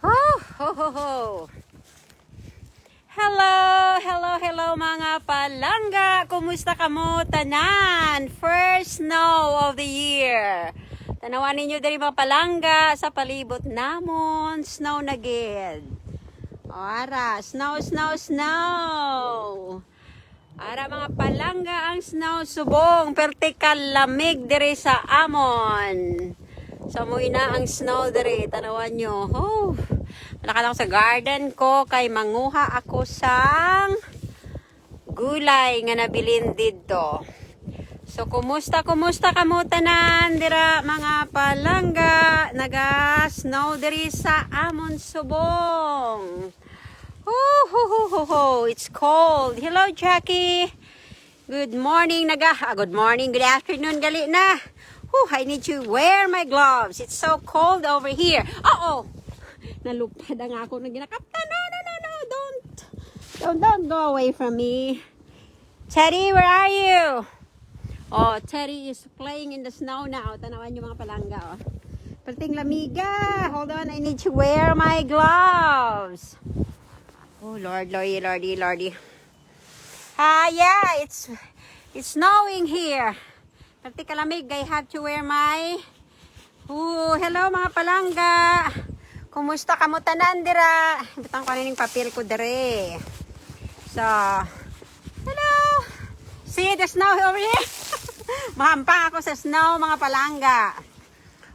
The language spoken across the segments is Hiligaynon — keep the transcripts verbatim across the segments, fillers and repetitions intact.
Ho, ho, ho, ho. Hello, hello, hello, mga palangga. Kumusta kamo tanan? First snow of the year. Tanawan ninyo diri, mga palangga, sa palibot namon, snow na gid. O, ara, snow, snow, snow. Ara, mga palangga, ang snow subong, perti ka lamig diri sa amon. So, amo ina ang snow diri, tanawan nyo. Oh, wala ka lang sa garden ko kay manguha ako sang gulay nga nabilin didto. So, kumusta, kumusta kamo tanan dira, mga palangga? Naga-snow diri sa amon subong. Ho, ho, ho, ho, ho. It's cold. Hello, Jackie. Good morning, naga. Ah, good morning, good afternoon, gali na. Whew, I need to wear my gloves. It's so cold over here. Uh-oh. Nalupad ang ako na ginakaptan. No, no, no, no. Don't. Don't, don't go away from me. Teddy, where are you? Oh, Teddy is playing in the snow now. Tanawan nyo, mga palangga, oh. Perting lamiga. Hold on, I need to wear my gloves. Oh, Lord, Lordy, Lordy, Lordy. Ah, yeah, it's it's snowing here. Perti kalamig, I have to wear my. Oh, hello, mga palangga. Kumusta kamo tanan dira? Butang ko na ning papel ko dire. So, hello. See the snow over here? Mahampang ako sa snow, mga palangga.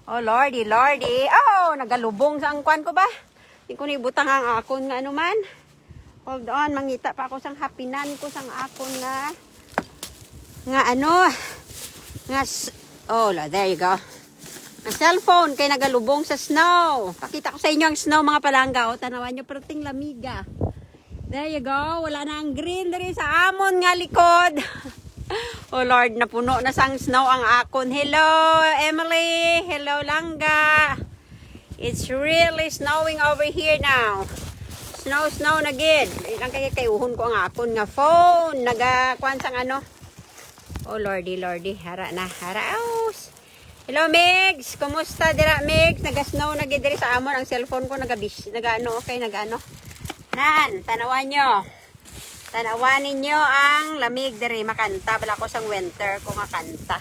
Oh, Lordy, Lordy. Oh, nagalubong sa ang kwan ko ba? Di ko ni butang ang akon nga ano man. Hold on, mangita pa ako sang hapinan ko sang akon nga, nga ano, nga s-, oh, la, there you go. Ang cellphone kay nagalubong sa snow. Pakita ko sa inyo ang snow, mga palangga. O, tanawan nyo, perting lamiga. There you go. Wala na ang green diri sa amon nga likod. Oh Lord, napuno na sang snow ang akon. Hello, Emily. Hello, Langga. It's really snowing over here now. Snow, snow na gid. Ilang kaya kayuhon ko ang akon nga phone. Nagakuan sang ano. Oh, Lordy, Lordy. Hara na. Hara. Aus. Hello, Migs. Kumusta dira, Migs? Naga-snow na gid diri sa amon. Ang cellphone ko nagabis, nagaano, okay, nagaano. Nan, tanawan nyo. Tanawan ninyo ang lamig diri. Makanta bala ko sang winter ko nga kanta.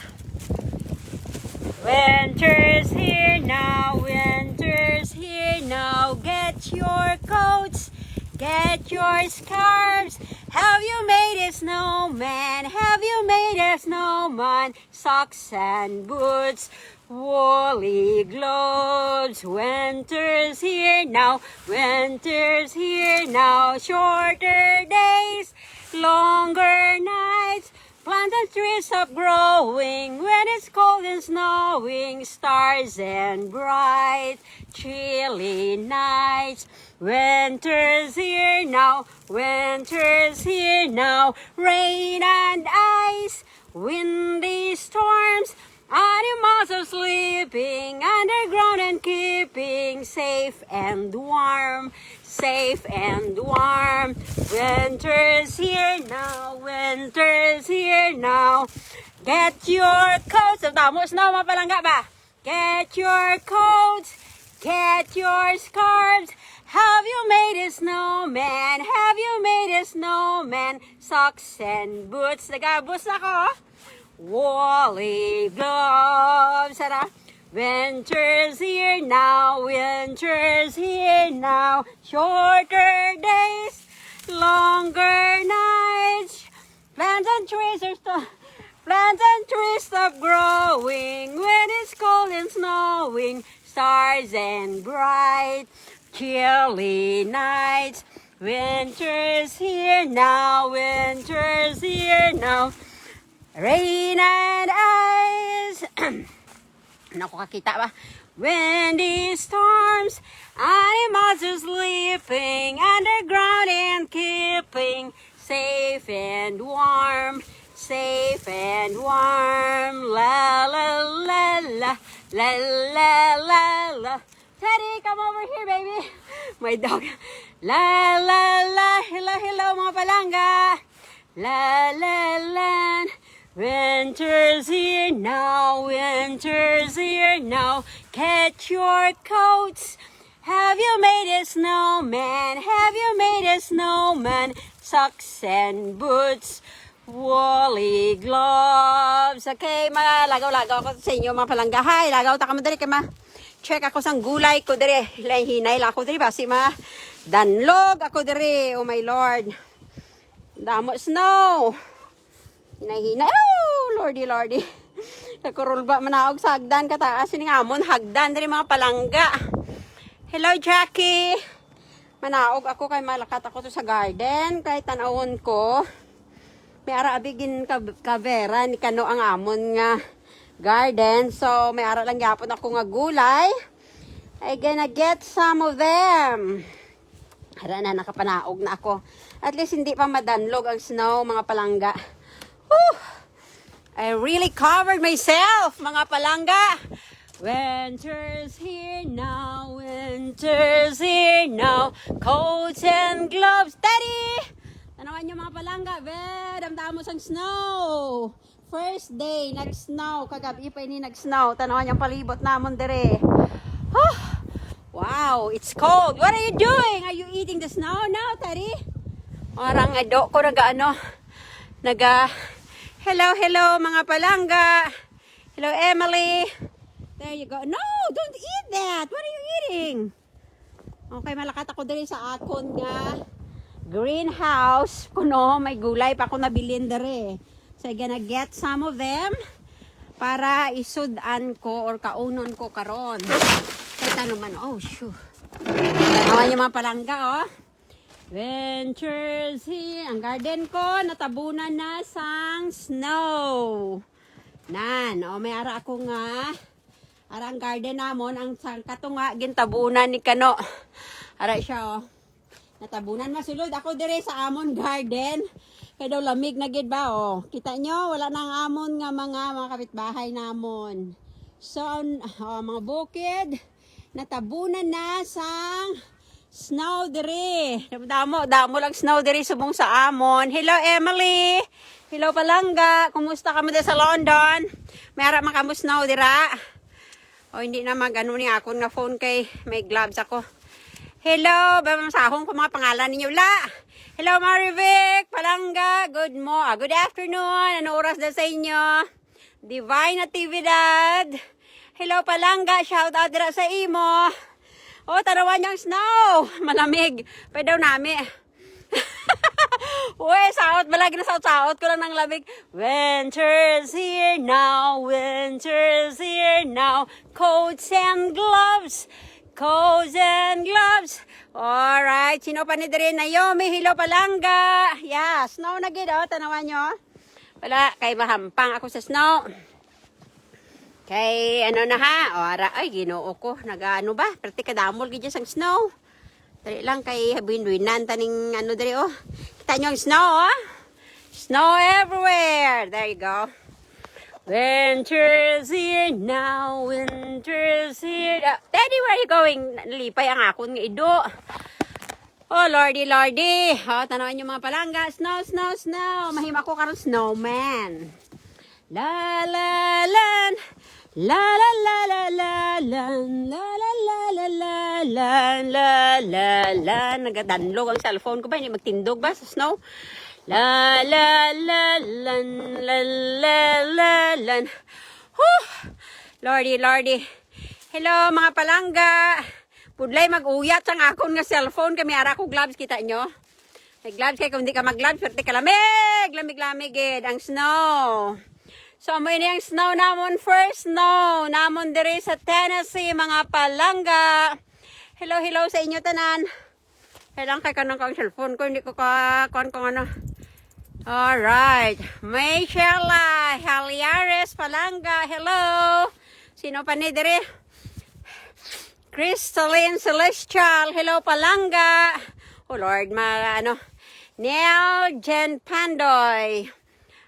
Winter's here now, winter's here now. Get your coats, get your scarves. Have you made a snowman? Have you made a snowman? Socks and boots, woolly gloves. Winter's here now, winter's here now. Shorter days, longer nights. Plants and trees stop growing when it's cold and snowing. Stars and bright, chilly nights. Winter's here now, winter's here now. Rain and ice, windy storms. Animals are sleeping underground and keeping safe and warm. Safe and warm. Winter's here now, winter's here now. Get your coats. Ang tamo snow, mga palangga ba? Get your coats, get your scarves. Have you made a snowman? Have you made a snowman? Socks and boots. Nagabos na ko. Woolly gloves. Sara. Winter's here now, winter's here now. Shorter days, longer nights. Plants and trees are sto-, plants and trees stop growing when it's cold and snowing. Stars and bright, chilly nights. Winter's here now, winter's here now. Rain and ice. Ano ko kakita ba? Windy storms, animals are sleeping underground and keeping safe and warm, safe and warm. La la la la, la la la la. Teddy, come over here, baby. My dog. La la la, hello, hello, mga palangga. La la la. Winter's here now, winter's here now. Get your coats. Have Have you made a snowman? Have you made a snowman? Socks and boots, woolly gloves. Okay, malagaw-lagaw ako sa inyo, mga palangga. Hi, lagaw ta kamo diri kay ma-check ako sang gulay ko diri. Hinay-hinay lang ako diri, basi ma-danlog ako diri. Oh my Lord. Damo snow. Hinay-hinay. Oh, Lordy, Lordy. Kakurulba manaog sa hagdan, kataas ni amon hagdan diri, mga palangga. Hello, Jackie. Manaog ako kay malakat ako to sa garden, kay tanawon ko. May ara abi gin ka-, kavera ni kano ang amon nga garden. So, may ara lang gyapon ako nga gulay. I gonna get some of them. Ara na, nakapanaog na ako. At least hindi pa madanlog ang snow, mga palangga. Whew! I really covered myself, mga palangga. Winter's here now, winter's here now. Coats and gloves, Teddy! Tanawan nyo, mga palangga, be, damdamo sang snow. First day, nag-snow. Kagabi pa ini nag-snow. Tanawan yung palibot namon dire. Huh! Wow, it's cold. What are you doing? Are you eating the snow now, Tari? Orang ado ko naga ano, naga, hello, hello, mga palangga. Hello, Emily. There you go. No, don't eat that. What are you eating? Okay, malakat ako diri sa akon nga greenhouse. Kuno, may gulay pa ako nabilin diri. So, I gonna get some of them para isud-an ko or kaunon ko karon. Kay tanong man, oh, shoo. Awan yung mga palangga, oh. Ventures here. Ang garden ko, natabunan na sang snow. Nan, oh, may ara ako nga Ara ang garden namon, ang sang katunga, gintabunan ni kano. Ara siya, oh. Natabunan, masulod ako dire sa amon garden. Kay daw lamig na gid ba, oh. Kita nyo, wala na ang amon nga mga, mga kapitbahay namon. So, oh, mga bukid, natabunan na sang snow diri. Damo, damo lang snow diri subong sa amon. Hello, Emily. Hello, Palangga. Kumusta kamo diri sa London? May ara man kamo snow dira? O, hindi na mag-ano ni akon nga phone kay may gloves ako. Hello, ba masahon ko mga pangalan ninyo, la? Hello, Marivic, Palangga. Good mo, ah, good afternoon. Ano oras na sa inyo? Divine Natividad. Hello, Palangga. Shout out dira sa imo. Oh, tanawan niyang snow. Malamig. Pwede daw nami. Uy, saot. Malagi na saot-saot ko lang ng lamig. Winter's here now. Winter's here now. Coats and gloves. Coats and gloves. Alright. Sino pa ni diri? Naomi, hello, Palangga. Yeah, snow na gid, oh. Tanawan nyo. Wala, kay mahampang ako sa snow. Kay ano na ha? O, ara, ay, Ginoo ko. Nagaano ba? Perte kadamol gid sang snow. Dali lang kay buwin-buwinan taning ano diri, oh. Kita nyo ang snow, oh. Snow everywhere. There you go. Winter's here now, winter's here. Ah, Teddy, where are you going? Nalipay ang akon nga ido. Oh, Lordy, Lordy. Oh, tanawan nyo mga Palangga. Snow, snow, snow. Mahimo ko karon snowman. La, la, lan. La, la, la, la, la, lan. La, la, la, la, la, lan. La, la, la. Nagadanlog ang cellphone ko ba? Hindi magtindog ba sa snow? La, la, la, lan. La, la, la, lan. Huh! Lordy, Lordy. Hello, mga Palangga. Pudlay mag-uyat sang akon nga cellphone kay may ara ko gloves, kita nyo? May gloves kay kung di ka mag-gloves, swerte ka lamig, lamig-lamig gid ang snow. So, amo ini ang snow namon, first snow namon diri sa Tennessee, mga Palangga. Hello, hello sa inyo tanan. Kailan kay kanang kang cellphone ko, hindi ko ka, kuwan kung ano. Alright. Michelle, ah, Haliares, Palangga, hello. Sino pa ni diri? Crystalline Celestial, hello, Palangga. Oh Lord, ma, ano. Neil Jen Pandoy.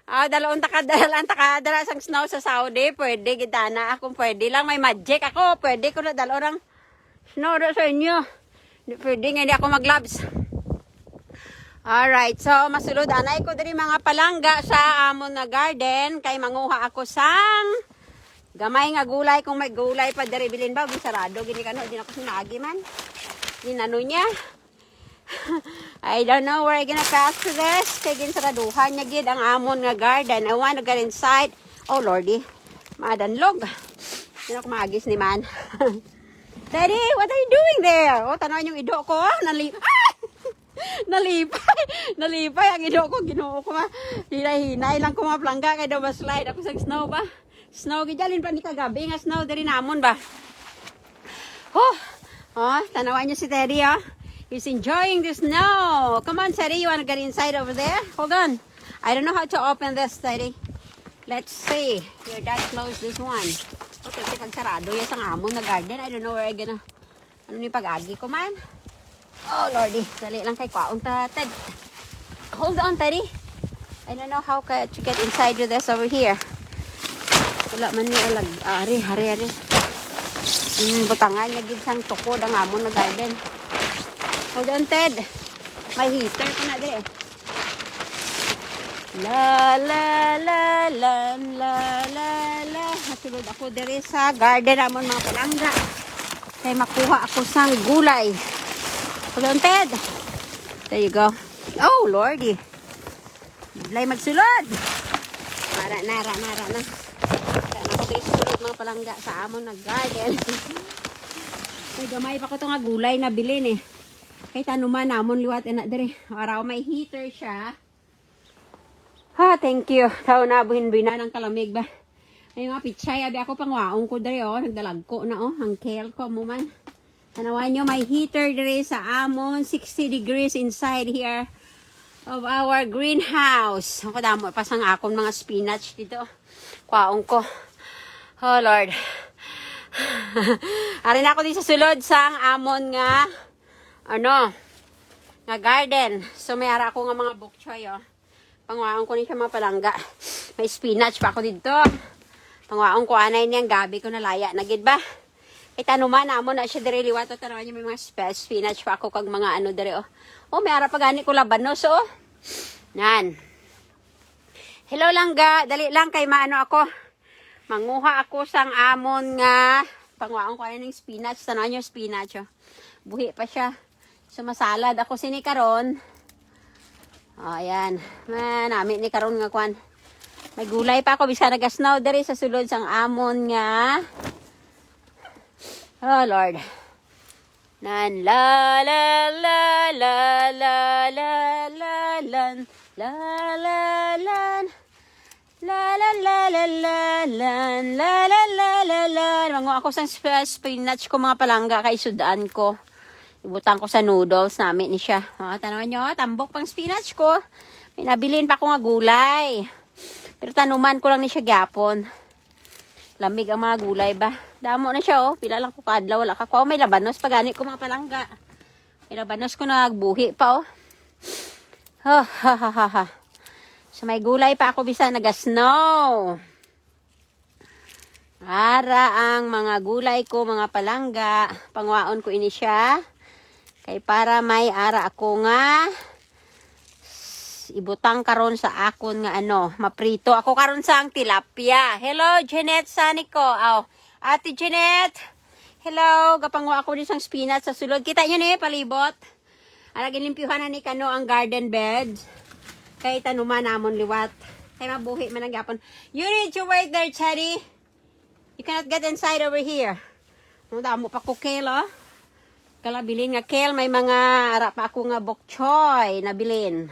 Ah, dalon ta ka, dalon ta ka, dala sang snow sa Saudi. Pwede, gitana. Akong pwede lang, may magic ako. Pwede ko na dalon ang snow do sa inyo. Di pwede nga, hindi ako mag-gloves. Alright, so masulod anay ko diri mga Palangga sa amon nga garden kay manguha ako sang gamay nga gulay, kung may gulay pa diri bilin ba, bisarado gini kano, di na ko sinagi man. Ginano niya. I don't know where I gonna pass to this. Kay ginsaraduhan niya gid ang amon nga garden. I wanna get inside. Oh, Lordy. Madanlog. Yan ako maagis ni man. Daddy, what are you doing there? Oh, tanaw yung ido ko. Ah, nali ah! Nalipay. Nalipay ang ido ko. Ginoo ko, ma. Hinay-hinay lang ko, mga palangga. Kay daw ma-slide ako sa snow ba? Snow, gijalin pa ni kagabi nga snow. Diri namon ba? Oh, oh, tanawan niyo si Teddy, oh. He's enjoying the snow. Come on, Teddy, you wanna get inside over there? Hold on. I don't know how to open this, Teddy. Let's see. Your dad closed this one. Okay, kasi pagsarado yan sa amon na garden. I don't know where I gonna, ano ni pag-agi ko man. Oh, Lordy. Dali lang kay kwaon ta, Ted. Hold on, Teddy. I don't know how ka to get inside with this over here. Wala man ni alag. Ah, ari, ari, ari. Hmm, butangan niya gid sang tukod ang amon na garden. Hold on, Ted. May heater ko na di. La, la, la, la, la, la, la. Nasulod ako diri sa garden namon, mga palangga. Kay makuha ako sang gulay. Hold on, Ted. There you go. Oh, Lordy. Gulay magsulod. Mara, nara, mara na. Kaya na ko sulod, mga palangga, sa amon na garden. May gamay pa ko to nga gulay na bilin eh. Kay tanuman namon liwat ina diri. Araw may heater siya. Ha, thank you. Tao na buhin-buhinan ang kalamig ba. Ay, mga pichay, abi ako pangwaong ko diri, oh. Nagdalagko na, oh. Ang kale ko mo man. Tanawan nyo, may heater diri sa amon. Sixty degrees inside here of our greenhouse. Ako damo pa sang akon mga spinach dito. Kwaong ko. Oh, Lord. Ari na ako di sa sulod sang amon nga, ano, nga garden. So, may ara ako nga mga bok choy, oh. Pangwaon ko ni siya, mga palangga. May spinach pa ako dito. Pangwaon ko anay niyang gabi ko nalaya na gid ba. Kay tanuman namo na siya diri liwat. O, tanaw niyo, may mga sp-, spinach pa ako kag mga ano diri, oh. Oh, may ara pa gani ko labanos, oh. Nan. Hello, langga. Dali lang kay maano ako. Manguha ako sang amon nga pangwaon ko anay ning spinach. Tanaw niyo spinach, oh. Buhi pa siya. So, masalad ako sini karon. Oh, ayan. Manami ni karon nga kwan. May gulay pa ako, bisan nagasnaw diri sa sulod sang amon nga. Oh, Lord. Nan la la la la la la la lan. La la lan. La la la la la lan. La la la la la. Manguha ako sang sp-, spinach ko, mga palangga, kay sudan ko. Ibutang ko sa noodles nami ni siya. Ah, tanaw niyo, tambok pang spinach ko. May nabilin pa ko nga gulay. Pero tanuman ko lang ni siya gyapon. Lamig ang mga gulay ba. Damo na siya, oh. Pila lang ko kadlaw, wala ka. Oh, may labanos pa gani ko, mga palangga. May labanos ko nagbuhi pa, oh. Ha, ha, ha, ha, ha. So, may gulay pa ako, bisan naga-snow. Ara ang mga gulay ko, mga palangga. Pangwaon ko ini siya. Kay para may ara ako nga s-, ibutang karon sa akon nga ano, maprito. Ako karon sa ang tilapia. Hello, Jeanette Sanico. Aw, Ate Jeanette. Hello, gapangwa ako ni sang spinach sa sulod. Kita niyo ni, palibot. Ara, ginlimpyuhan na ni Kano ang garden bed. Kay tanuman namon liwat. Kay mabuhi man ang gapon. You need to wait there, Cherry. You cannot get inside over here. Ang damo pa ko kale, oh. Kalabilin nga kale, may mga ara pa ako nga bok choy nabilin.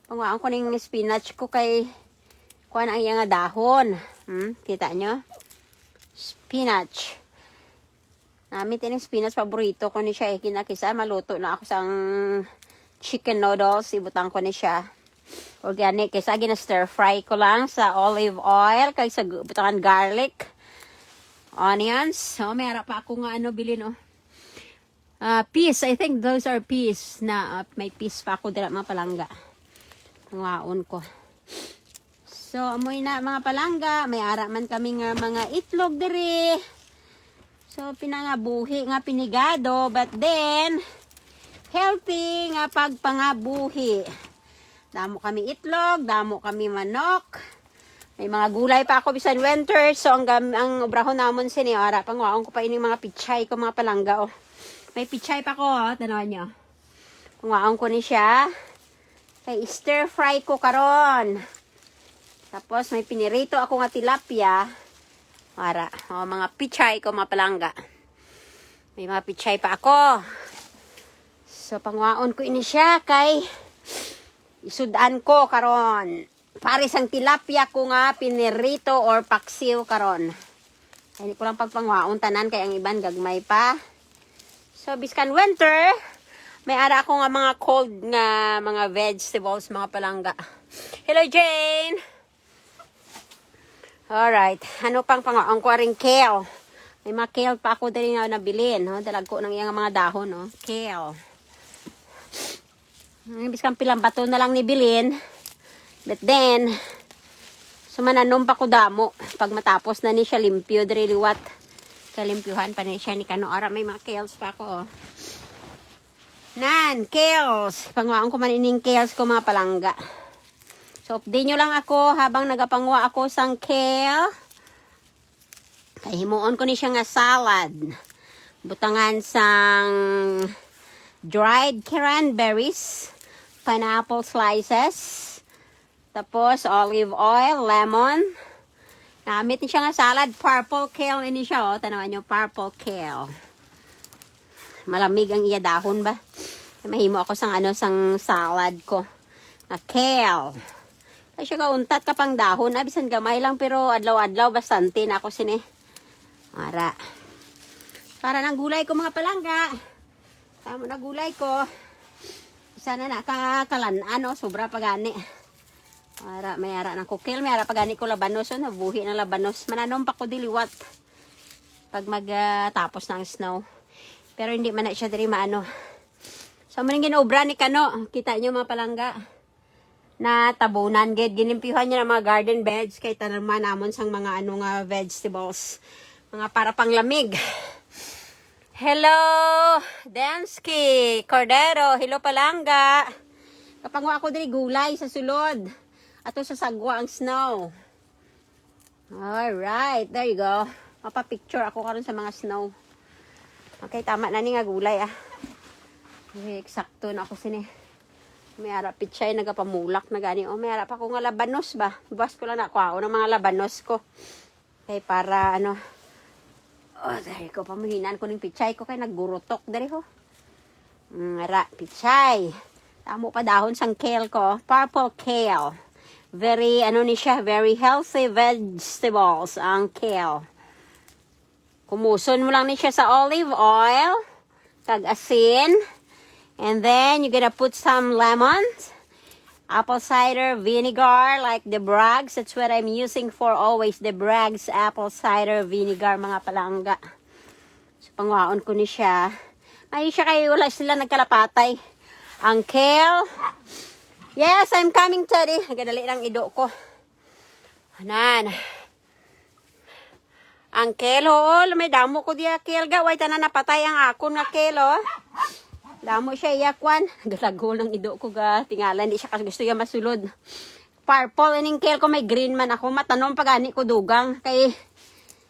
Pangwaon ko ning spinach ko kay kuan ang iya nga dahon. Hmm, kita nyo? Spinach. Nami tining spinach, paborito ko ni siya, eh. Kinakisa, maluto na ako sang chicken noodles, ibutang ko ni siya. Organic, kaysa gina-stir fry ko lang sa olive oil, kay sa gu-, butangan garlic, onions. So, may ara pa ako nga ano, bilin, oh. Ah, peas, I think those are peas na, ah, may peas pa ako dira, mga palangga. Ngaon ko. So, amoy na, mga palangga, may ara man kami nga mga itlog diri. So, pinangabuhi nga pinigado, but then, healthy nga pagpangabuhi. Damo kami itlog, damo kami manok. May mga gulay pa ako bisan winter. So, ang gam-, ang obrahon namon sini, ara, pangwaon ko pa ining mga pichay ko, mga palangga, oh. May pichay pa ko, oh. Tanawan nyo. Panguhaon ko ni siya. Kay stir fry ko karon. Tapos may pinirito ako nga tilapia. Ara, oh, mga pichay ko, mga palangga. May mga pichay pa ako. So, panguhaon ko ini siya kay isudan ko karon. Pare sang tilapia ko nga pinirito or paksiw karon. Ay, hindi ko lang pagpanguhaon tanan kay ang iban gagmay pa. So, biskan winter, may ara ako nga mga cold nga mga vegetables, mga palangga. Hello, Jane! Alright. Ano pang panguhaon ko ring kale? May mga kale pa ako diri nga nabilin, no? Dalag ko nang iyang mga dahon, no? Kale. Ang imbis kang pilang bato na lang ni bilin. But then, sumananom pa ko damo. Pag matapos na ni siya limpyo, diri liwat. Kalimpyuhan pa ni siya ni Kano. Ara, may mga kales pa ako, oh. Nan, kales. Panguhaon ko man ining kales ko, mga palangga. So, update nyo lang ako habang nagapanguha ako sang kale. Kay himuon ko ni siya nga salad. Butangan sang dried cranberries, pineapple slices, tapos olive oil, lemon. Namit ni siya nga salad, purple kale ini siya, oh. Tanawan nyo, purple kale. Malamig ang iya dahon ba? Mahimo ako sang ano, sang salad ko. Nga kale. Ay, siya kauntat ka pang dahon, ah, bisan gamay lang, pero adlaw-adlaw, bastante na ako sini. Ara. Para nang gulay ko, mga palangga. Tama na gulay ko. Sana nakakalan-an, oh, sobra pa gani. Ara, may ara ng kukil, may ara pa gani ko labanos, oh, nabuhi na labanos. Mananom pa ko diliwat. Pag mag, ah, tapos na ang snow. Pero hindi man na siya diri maano. So, maning ginobra ni Kano. Kita nyo, mga palangga. Natabunan gid, ginimpyuhan niya ang mga garden beds kay tanaman namon sang mga ano nga vegetables. Mga para panglamig. Hello, Densky Cordero. Hello, palangga. Kapanguha ako diri gulay sa sulod. Ato sa sagwa ang snow. Alright, there you go. Mapapicture ako karon sa mga snow. Okay, tama na ni nga gulay, ah. Okay, eksakto na ako sini. May ara pichay nagapamulak na gani. Oh, may ara pa ko nga labanos ba? Buwas ko lang na kuhaon ang mga labanos ko. Okay, para ano. Oh, dali ko, pamuhinan ko ning pichay ko kay naggurutok dali ko. Mm, ara, pichay. Tamo pa dahon sang kale ko. Purple kale. Very, ano ni siya, very healthy vegetables ang kale. Kumuson mo lang ni siya sa olive oil, kag asin. And then, you're gonna put some lemons, apple cider vinegar, like the Bragg's. That's what I'm using for always, the Bragg's apple cider vinegar, mga palangga. So, panguhaon ko ni siya. May siya kay wala sila nagkalapatay. Ang kale. Yes, I'm coming, Teddy. Nagadali lang ido ko. Nan. Ang kale, oh, may damo ko diya kale ga. Way tanan napatay ang akon nga kale, oh. Damo siya iya kwan. Galagol ng ido ko ga. Tingala, hindi siya kasi gusto niya masulod. Purple ining kale ko, may green man ako. Matanom pa gani ko dugang. Kay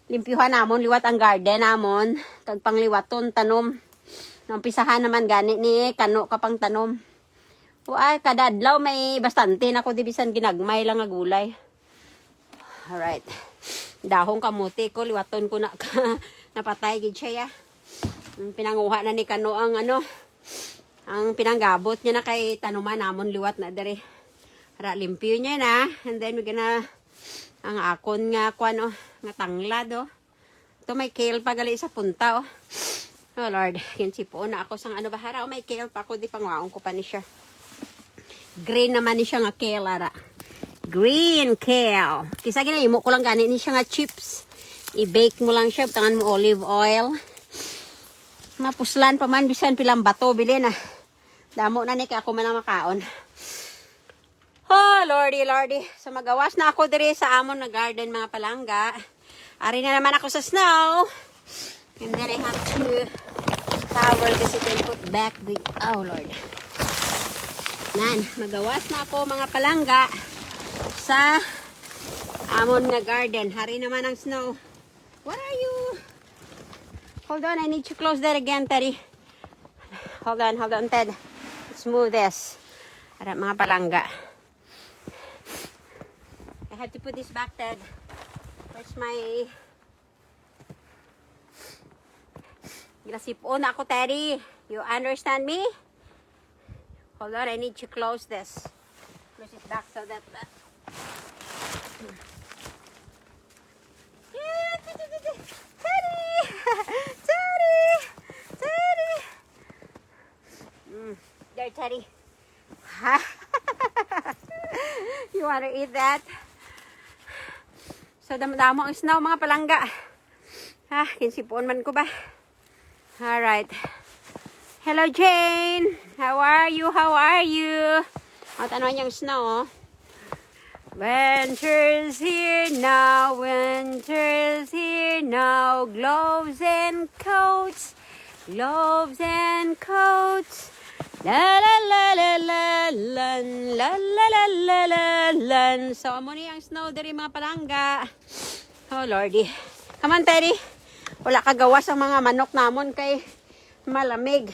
limpyuhan namon liwat ang garden namon. Kag pangliwaton tanom. Naumpisahan naman gani ni Kano ka pang tanom. Wa, kada adlaw may bastante na ko di bisan ginagmay lang nga gulay. Alright. Dahong kamote ko, liwaton ko na. Napatay gid siya, ya. Ang pinanguha na ni Kano ang ano, ang pinanggabot niya na kay tanuman namon liwat na dere. Ara, limpyo niya na. And then, we're gonna, ang akon nga, kwan, oh, nga tanglad, oh. Ito may kale pa gali sa punta, oh. Oh, Lord. Yan, sipuon na ako sang ano ba, hara. Oh, may kale pa ako. Di, panguhaon ko pa ni siya. Green naman ni siya nga kale, ara. Green kale. Kisa ginahimo ko lang gani ni siya nga chips. I-bake mo lang siya. Tangan mo olive oil. Mapuslan pa man. Bisan pilang bato, bilin, ah. Damo na ni kay ako man ang makaon. Oh, Lordy, Lordy. So, magawas na ako diri sa amon nga garden, mga palangga. Ari na naman ako sa snow. And then I have to cover this and put back the, oh, Lord. Nan, magawas na ako, mga palangga, sa amon nga garden. Hari naman ang snow. Where are you? Hold on, I need to close that again, Tari. Hold on, hold on, Ted. Let's move this. Ara, mga palangga. I have to put this back, Ted. Where's my... Ginasipon na ako, Teddy. You understand me? Hold on, I need to close this. Close it back so that... Teddy! Teddy! Teddy! Mm. There, Teddy. You wanna eat that? So, damo-damo ang snow, mga palangga. Ah, kinsipon man ko ba? Alright. Hello, Jane. How are you? How are you? O, tanawon niyo ang snow, oh. Winter's here now, winter's here now. Gloves and coats, gloves and coats. La la la la la lan, la la la la la lan. So, amo ni ang snow diri, mga palangga. Oh, Lordy. Come on, Teddy. Wala ka gawas ang mga manok namon kay malamig.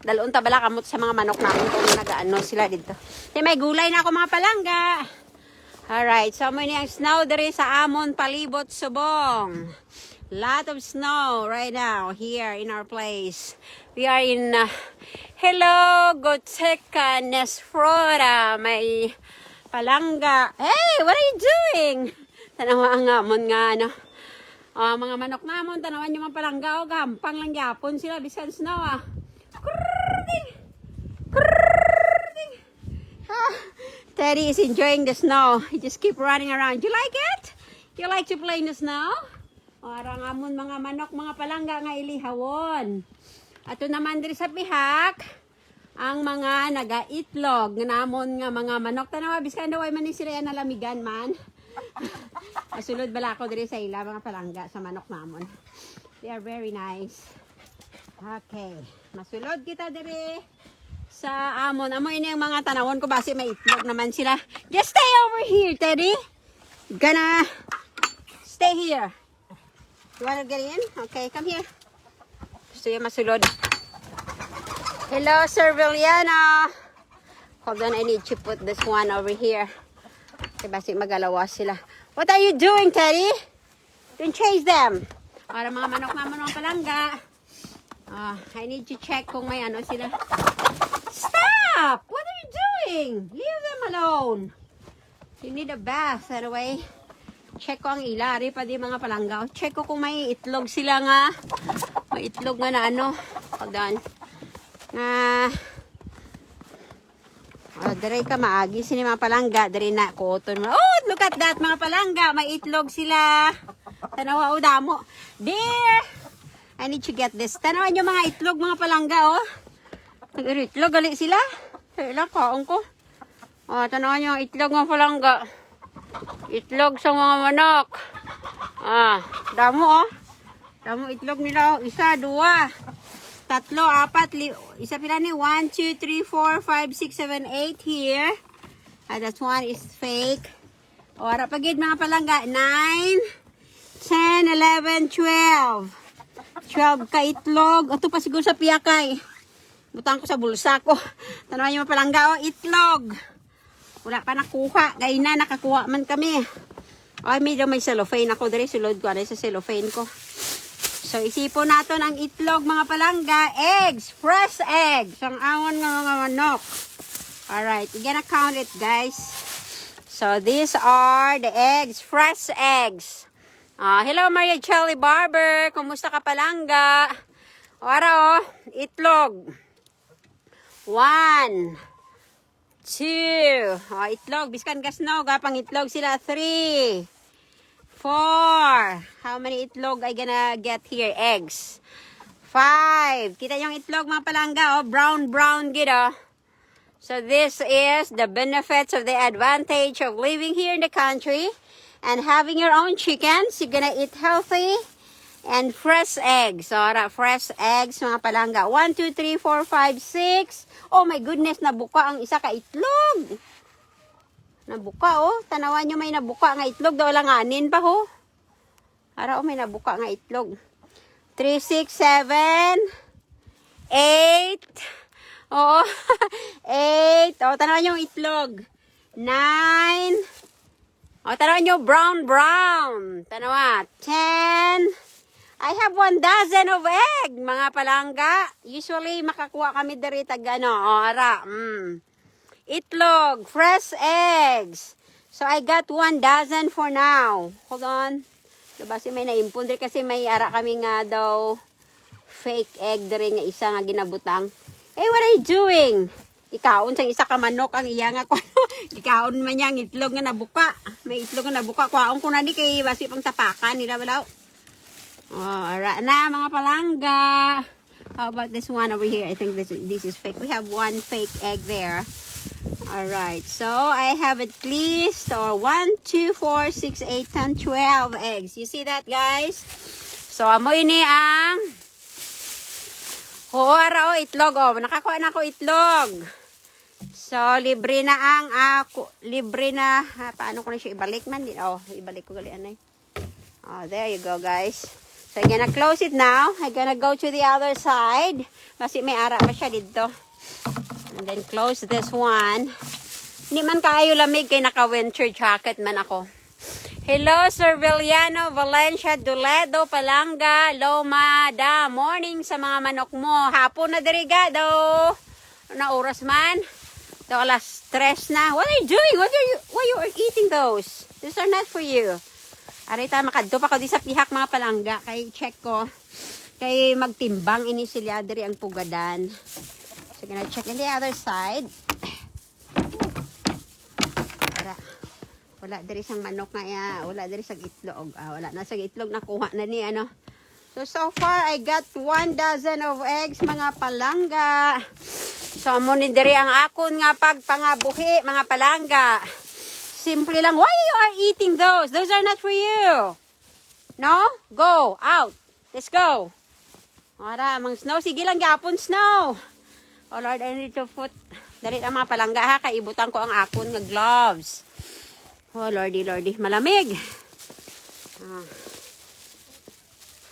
Dalon ta bala kamot sa mga manok namon kung nagaano sila dito. Di may gulay na ako, mga palangga. Alright, so amo ni ang snow diri sa amon palibot subong. Lot of snow right now here in our place. We are in uh, Hello, Goteca, Nesfrora, may palangga. Hey, what are you doing? Tanawa ang amon nga ano. Oh, mga manok namon, tanawan niyo mga palangga, oh, gahampang lang gyapon sila bisan snow, ah. Krrrting! Krrrting! Ah, Teddy is enjoying the snow. He just keep running around. You like it? You like to play in the snow? O, ara ang amon mga manok, mga palangga nga ilihawon. Ato naman diri sa pihak, ang mga nagaitlog nga namon nga mga manok. Tanawa, biskan daw ay man ni sila yan nalamigan man. Masulod bala ako diri sa ila, mga palangga, sa manok namon. They are very nice. Okay. Masulod kita diri sa amon. Amo ini ang mga tanawon ko, basi may itlog naman sila. Just stay over here, Teddy. Gonna stay here. You wanna get in? Okay, come here. Gusto niya masulod. Hello, Sir Viliana. Hold on, I need to put this one over here. Kay basi magalawas sila. What are you doing, Teddy? Don't chase them. Para mga manok naman, mga palangga. Ah, I need to check kung may ano sila. Stop! What are you doing? Leave them alone. You need a bath, anyway. Check ko ang ila, ari pa di mga palangga. Check ko kung may itlog sila nga. May itlog nga na ano. Hold on. Na... Oh, diri ka maagi sini mga palangga, diri na kuoton mo. Oh, look at that, mga palangga, may itlog sila. Tanawa, oh, damo. There. I need to get this. Tanawa niyo mga itlog, mga palangga, oh. Nag-itlog gali sila. Kailan kaon ko? Oh, tanawa niyo ang itlog, mga palangga. Itlog sa mga manok. Ah, damo, oh. Damo itlog nila, oh. Isa, dua, tatlo, apat, li-, isa pila ni? One, two, three, four, five, six, seven, eight here. Ah, that one is fake. O, ara pa gid, mga palangga. Nine, ten, eleven, twelve. Twelve ka itlog. Ato pa siguro sa piyakay. Butang ko sa bulsa ko. Tanawa niyo, mga palangga, oh, itlog. Wala pa nakuha. Kay na, nakakuha man kami. Ay, may, may cellophane ako diri. Sulod ko, ano, sa cellophane ko. So, isipon naton ang itlog, mga palangga. Eggs. Fresh eggs. Ang awon nga mga manok. Alright. We're gonna count it, guys. So, these are the eggs. Fresh eggs. Ah, hello, Maria Chelly Barber. Kumusta ka, palangga? O, ara, oh. Itlog. One. Two. Oh, itlog. Biskan gasno, gapang itlog sila. Three. Four. How many itlog I gonna get here? Eggs. Five. Kita yung itlog, mga palangga, oh. Brown, brown gid, oh. So this is the benefits of the advantage of living here in the country and having your own chickens. You're gonna eat healthy and fresh eggs. So, ara, fresh eggs, mga palangga. One, two, three, four, five, six. Oh my goodness, nabuka ang isa ka itlog. Nabuka, oh. Tanawan nyo, may nabuka nga itlog. Daw lang anin pa, ho. Ara, oh, may nabuka nga itlog. Three, six, seven, eight, Oo. Eight. O, tanaw yung itlog. Nine. O, tanaw nyo, brown, brown. Tanawa. Ten. I have one dozen of egg, mga palangga. Usually, makakuha kami diri tag ano. O, ara. Mm. Itlog, fresh eggs. So, I got one dozen for now. Hold on. Diba si may naimpon diri kasi may ara kami nga daw fake egg diri nga isa nga ginabutang. Hey, what are you doing? Ikaon sang isa ka manok ang iya nga kuno. Ikaon man niya ang itlog nga nabuka. May itlog nga nabuka. Kuhaon ko na ni kay basi pang tapakan nila wala. Oh, ara na mga palangga. How about this one over here? I think this this is fake. We have one fake egg there. All right. So I have at least or one, two, four, six, eight, ten, twelve eggs. You see that, guys? So amo ini ang Oo, ara, oh, itlog, oh. Nakakuha na ako itlog. So, libre na ang ako, libre na, ah, paano ko na siya ibalik man? Di- Oh, ibalik ko gali anay. Oh, there you go, guys. So, I'm gonna close it now. I'm gonna go to the other side. Kasi may ara pa siya dito. And then close this one. Hindi man kaayo lamig kay naka-winter jacket man ako. Hello, Sir Viliano, Valencia, Duledo, Palanga, Loma, da. Morning sa mga manok mo. Hapon na diri ga daw. Na oras man? Daw alas tres na. What are you doing? What are you, why you are eating those? Those are not for you. Ari ta, makadto pa ko di sa pihak mga palangga. Kay check ko. Kay magtimbang ini sila diri ang pugadan. So, gonna check in the other side. Ara. Wala diri sang manok nga iya. Wala diri sang itlog. Ah, wala na sang itlog. Nakuha na ni ano. So, so far, I got one dozen of eggs, mga palangga. So, amo ni diri ang akon nga pagpangabuhi, mga palangga. Simple lang. Why you are eating those? Those are not for you. No? Go out. Let's go. Ara, mang snow. Sige lang gyapon, snow. Oh Lord, I need to put. Dali lang mga palangga ha, kay ibutang ko ang akon nga gloves. Oh Lordy, Lordy, malamig. Ah.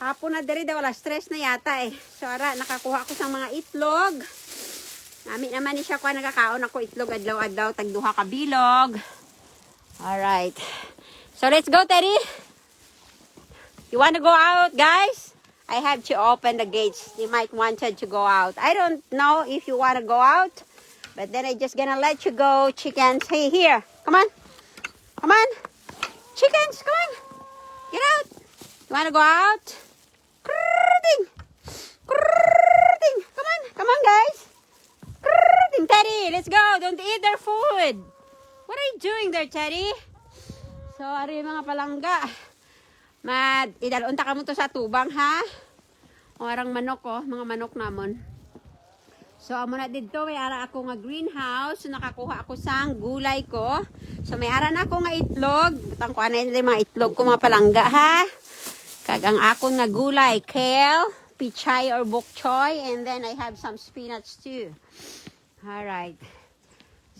Hapon na diri daw, alas tres na yata eh. So ara, nakakuha ko sang mga itlog. Nami naman ni siya kuha, nagakaon ako itlog adlaw-adlaw, tag duha ka bilog. All right. So let's go, Teddy. You want to go out, guys? I have to open the gates. They might wanted to go out. I don't know if you want to go out, but then I just gonna let you go, chickens. Hey, here. Come on. Come on. Chickens, come on. Get out. You want to go out? Krrrting. Krrrting. Come on. Come on, guys. Krrrting. Teddy, let's go. Don't eat their food. What are you doing there, Teddy? Sorry, mga palangga. Mad, idalon ta kamo to sa tubang, ha? O, arang manok, oh, mga manok namon. So, amo na didto, may ara ako nga greenhouse. So, nakakuha ako sang gulay ko. So, may ara na ako nga itlog. Butang ko anay na mga itlog ko, mga palangga, ha? Kag ang akon nga gulay, kale, pichay or bok choy, and then I have some spinach too. All right.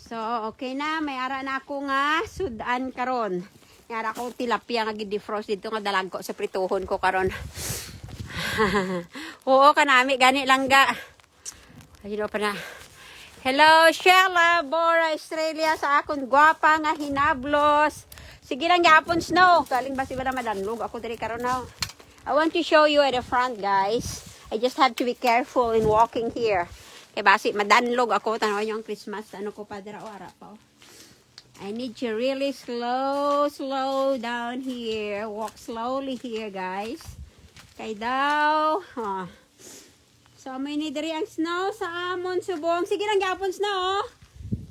So, okay na. May ara na ako nga sudan karon. May ara ko tilapia nga gidefrost dito nga dalagko sa prituhon ko karon. Oo, kanami gani langga. Ayun pa na. Hello, Shella Bora Estrella sa akon gwapa nga hinablos. Sige lang gyapon, Snow. Galing ba si wala madanlog ako diri karon na? I want to show you at the front, guys. I just have to be careful in walking here. Kay basi madanlog ako. Tanaw niyo ang Christmas. Ano ko pa dira? O, ara pa, oh. I need to really slow, slow down here. Walk slowly here, guys. Kay daw, oh. So, may ni diri ang snow sa amon subong. Sige lang gyapon, snow.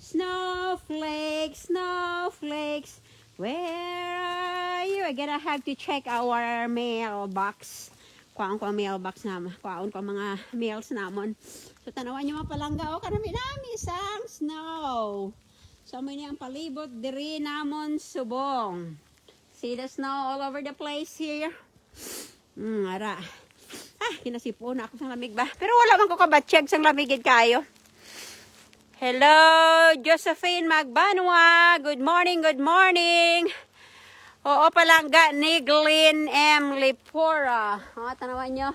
Snowflakes, snowflakes. Where are you? I gotta have to check our mailbox. Kuhaon ko ang mailbox na, kuhaon ko ang mga mails namon. So, tanawan niyo mga palangga, oh, kanami-nami sang snow. So, may ni ang palibot diri namon subong. See the snow all over the place here? Mm, ara. Ah, kinasipo na ako sang lamig ba? Pero wala man ko kabatyag sang lamig gid kayo. Hello, Josephine Magbanwa. Good morning, good morning. Oo, palangga ni Glenn M. Lipora. Oh, tanawan nyo.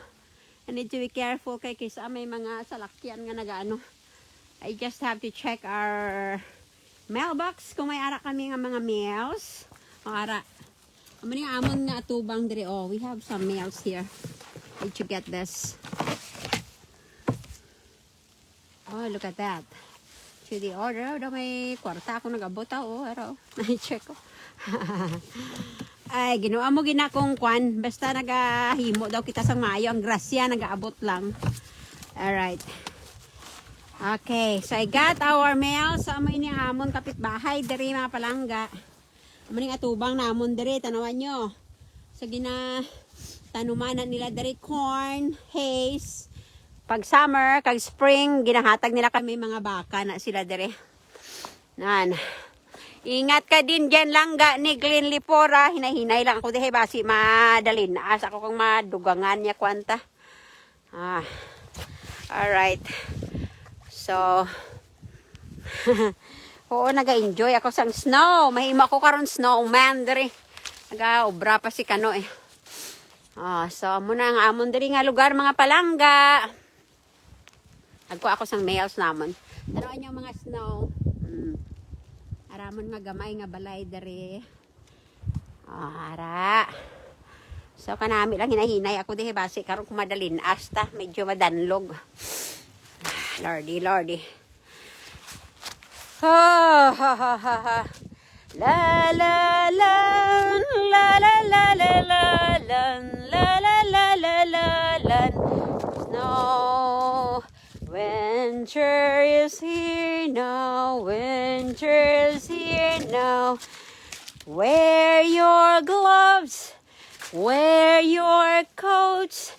I need to be careful kay kisa may mga salakyan nga nagaano. I just have to check our mailbox kung may ara kami nga mga mails. O, ara. Amo ni amon nga atubang diri. Oh, we have some mails here. Did you get this? Oh, look at that. To the order. Daw may kwarta ako nag-abot, ah, oh, araw. Na-check ko. Ay, Ginoo, amo gina kong kwan. Basta nagahimo daw kita sang maayo. Ang grasya nagaabot lang. Alright. Okay, so I got our mail. So, amo ini amon kapitbahay diri, mga palangga. Amo ning atubang namon diri, tanawan nyo. So, gina tanuman na nila diri corn, hays. Pag summer, kag spring, ginahatag nila kami mga baka na sila diri. Nan. Ingat ka din dyan, langga ni Glenn Lipora. Hinay-hinay lang ako dihay basi madalin. Asa ko kung madugangan niya kwanta. Ah. Alright. So, oo, naga-enjoy ako sang snow. Mahimo ako karon snowman diri. Nagaobra pa si Kano eh. Ah, so amo na ang amon diri nga lugar, mga palangga. Agko ako sang mails namon. Tanaw niyo mga snow. Mm. Aramon nga gamay nga balay diri. Ah, ara. So, kanami lang hinay-hinay ako dihi basi karon kung madalin asta medyo madanlog. Lordy, lordy. Ha, ha, ha, ha, ha. La, la, la, la, la, la, la, la, la, la, la, la, la, la, la. Snow. Winter is here now, winter is here now. Wear your gloves, wear your coats.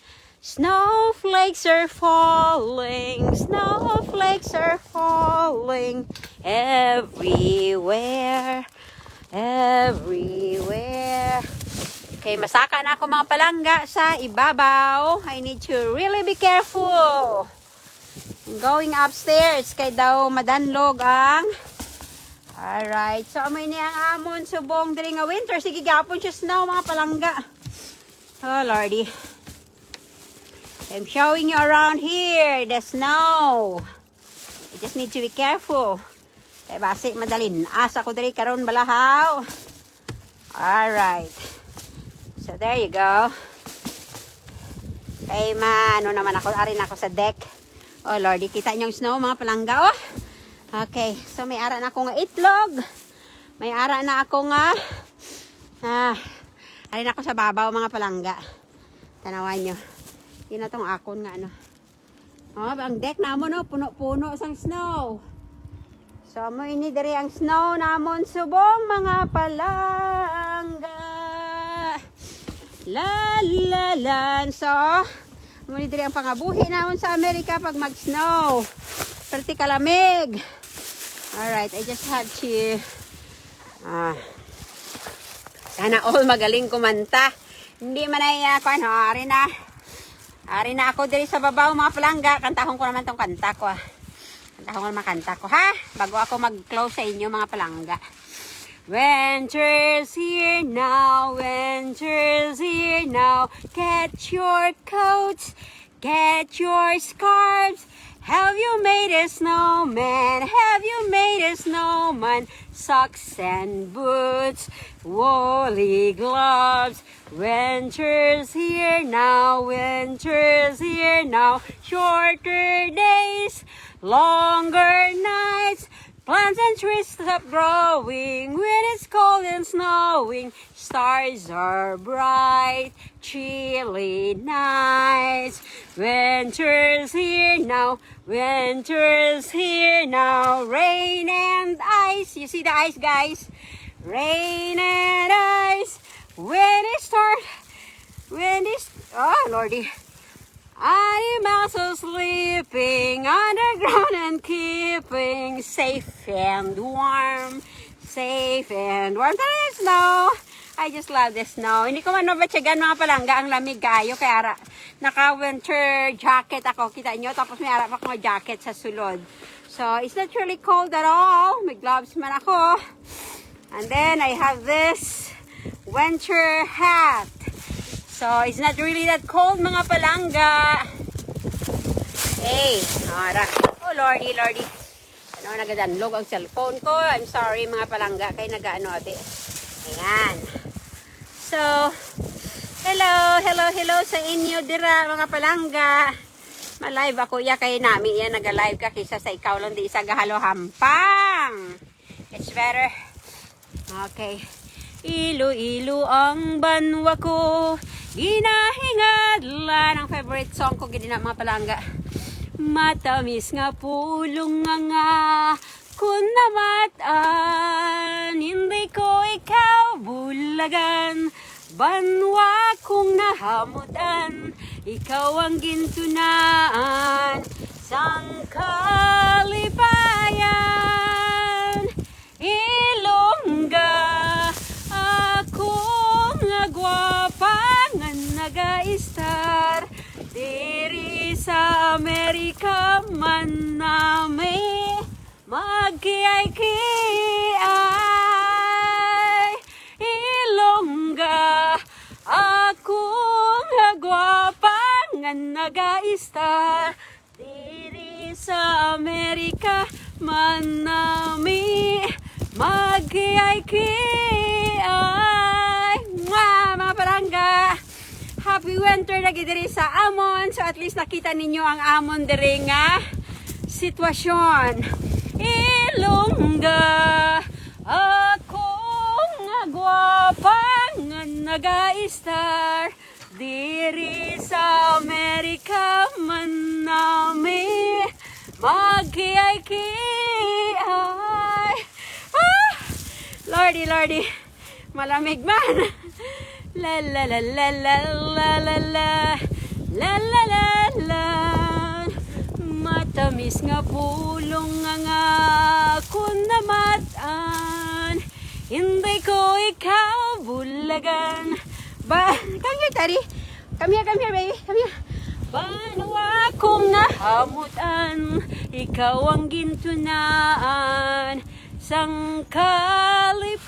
Snowflakes are falling, snowflakes are falling everywhere, everywhere. Okay, masaka na ako mga palangga sa ibabaw. I need to really be careful. Going upstairs, kay daw madanlog ang. Alright. So, amo ini ang amon subong diri nga winter. Sige, gapon siya snow, mga palangga. Oh, Lordy. I'm showing you around here, the snow. You just need to be careful. Kay basi madalin. Asa ko diri karon balahaw. Alright. So, there you go. Kay ma, ano naman ako, ari na ako sa deck. Oh, Lord, kita niyo ang snow, mga palangga, oh. Okay, so may ara na ako nga itlog. May ara na ako nga, ah, ari na ako sa babaw, mga palangga. Tanawan niyo. Yun na tong akon nga, ano. Oh, ang deck namon, no, puno-puno sang snow. So, amo ini diri ang snow namon subong, mga palangga. La, la, la. So, amo ni diri ang pangabuhi namon sa Amerika pag mag-snow. Perti kalamig. Alright, I just have to, ah, sana all magaling kumanta. Hindi man ay, ah, kuwan, oh, ari na. Ari na ako diri sa babaw, mga palangga. Kantahon ko naman tong kanta ko, ah. Kantahon ko naman kanta ko, ha? Bago ako mag-close sa inyo, mga palangga. Winter's here now, winter's here now. Get your coats, get your scarves. Have you made a snowman? Have you made a snowman? Socks and boots, woolly gloves. Winter's here now, winter's here now. Shorter days, longer nights. Plants and trees stop growing when it's cold and snowing. Stars are bright, chilly nights. Winter's here now, winter's here now. Rain and ice. You see the ice, guys? Rain and ice. When it start, when this, oh, Lordy. Animals are sleeping underground and keeping safe and warm. Safe and warm. Tara, snow. I just love the snow. Hindi ko man mabatyagan, mga palangga, ang lamig kayo. Kaya ara, naka-winter jacket ako. Kita nyo? Tapos may ara pa akong jacket sa sulod. So, it's not really cold at all. May gloves man ako. And then, I have this winter hat. So, it's not really that cold, mga palangga. Hey, ara. Oh, Lordy, Lordy. Ano, nagadanlog ang cellphone ko. I'm sorry, mga palangga, kay nagaano, ate. Ayan. So, hello, hello, hello sa inyo dira, mga palangga. Ma-live ako iya kay nami iya naga-live ka kisa sa ikaw lang di isa gahalo hampang. It's better. Okay. Iloilo ang banwa ko, ginahingadlan. Ang favorite song ko gid na, mga palangga. Matamis nga pulong nga nga, kun namat-an, hindi ko ikaw bulagan. Banwa kong nahamutan, ikaw ang gintunaan sang kalipayan. Ilongga, ako nga gwapa nga nagaistar diri sa Amerika man nami magkiay-kiay. Ilongga, ako nga gwapa nga nagaistar diri sa Amerika man nami magkiay-kiay. Mwah, mga palangga! Happy winter lagi diri sa amon. So at least nakita ninyo ang amon diri nga sitwasyon. Ilongga, ako nga gwapa nga nagaistar diri sa Amerika man nami magkiay-kiay. Ah! Lordy, Lordy. Malamig man. La la la la la la la la. La la la la. Matamis nga pulong nga nga kun namat-an, hindi ko ikaw bulagan. Ba, come here, Tari. Come here, come here, baby. Come here. Banwa kong nahamutan, ikaw ang gintunaan sang kalipayan.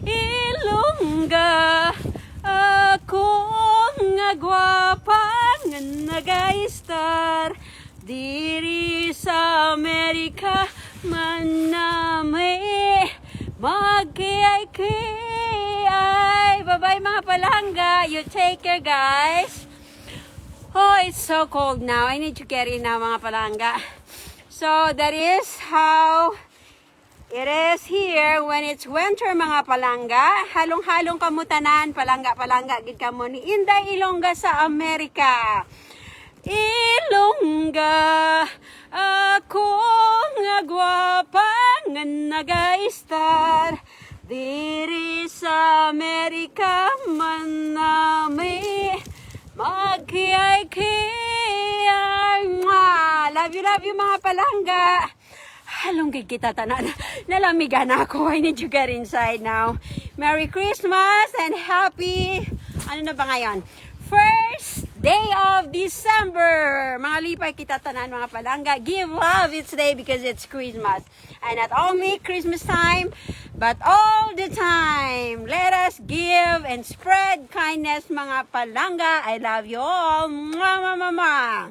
Ilongga, ako nga gwapa nga nagaistar diri sa Amerika man nami magkiay-kiay. Bye-bye, mga palangga. You take care, guys. Oh, it's so cold now. I need to get in now, mga palangga. So, that is how it is here when it's winter, mga palangga. Halong-halong kamo tanan, palangga-palangga gid kamo ni Inday Ilongga sa Amerika. Ilongga, ako nga gwapa nga nagaistar diri sa Amerika man nami magkiay-kiay. Mwah! Love you, love you, mga palangga. Halong gid kita tanan. Nalamigan ako. I need to get inside now. Merry Christmas and happy, ano na ba ngayon? First day of December. Mga lipay kita tanan, mga palangga. Give love each day because it's Christmas. And not only Christmas time, but all the time. Let us give and spread kindness, mga palangga. I love you all. Mwah, mwah, mwah, mwah.